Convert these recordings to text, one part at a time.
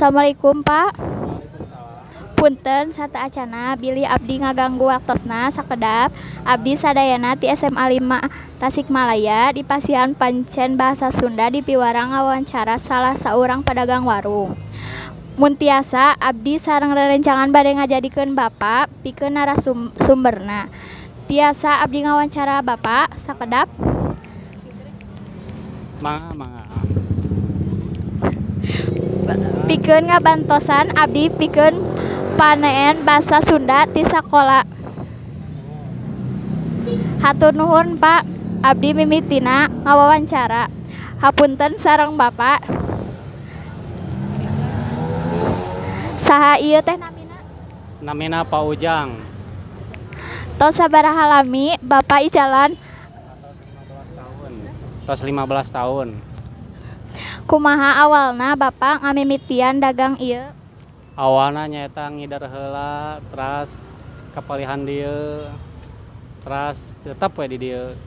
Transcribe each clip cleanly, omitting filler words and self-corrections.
Assalamualaikum, Pak. Punten sateuacana bilih abdi ngaganggu waktosna sakedap. Abdi sadayana ti SMA 5 Tasikmalaya di pasihan pancen bahasa Sunda dipiwarang ngawawancara salah saurang pedagang warung. Mun tiasa abdi sareng rerencangan bade ngajadikeun Bapak pikeun narasumberna. Tiasa abdi ngawancara Bapak sakedap? Mangga, mangga. Pikeun ngabantosan abdi pikeun paneen basa Sunda ti sakola. Hatur nuhun, Pak, abdi mimitina ngawawancara. Hapunten sareng Bapak. Saha ieu teh namina? Namina Pak Ujang. Tos sabaraha lami Bapak icalan? Tos 15 tahun. Kumaha awalna Bapak ngamimitian dagang ieu? Awalna nyaeta ngider heula, teras kapalihan dieu, teras tetep we di dieu.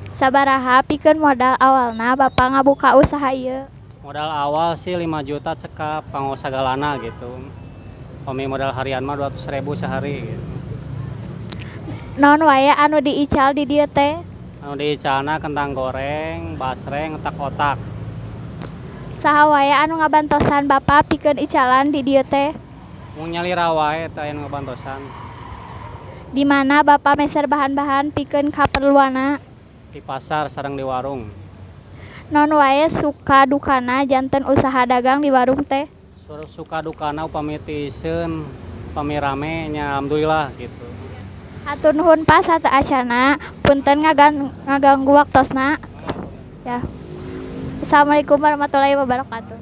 Sabaraha pikeun modal awalna Bapak ngabuka usaha ieu? Modal awal sih 5 juta cekap kanggo sagalana gitu. Pami modal harian mah 200.000 sehari gitu. Naon wae anu diical di dieu teh? Anu diicalna kentang goreng, basreng, otak-otak. Saha wae anu ngabantosan Bapak pikeun icalan di dieu teh? Mung nyalira wae teh anu ngabantosan. Di mana Bapak meser bahan-bahan pikeun kaperluanna? Di pasar sareng di warung. Naon wae suka dukana janten usaha dagang di warung teh? Suka dukana upami tiiseun, upami rame nya alhamdulillah gitu. Hatur nuhun, Pak, sateuacana, punten ngaganggu waktosna. Ya. Assalamualaikum warahmatullahi wabarakatuh.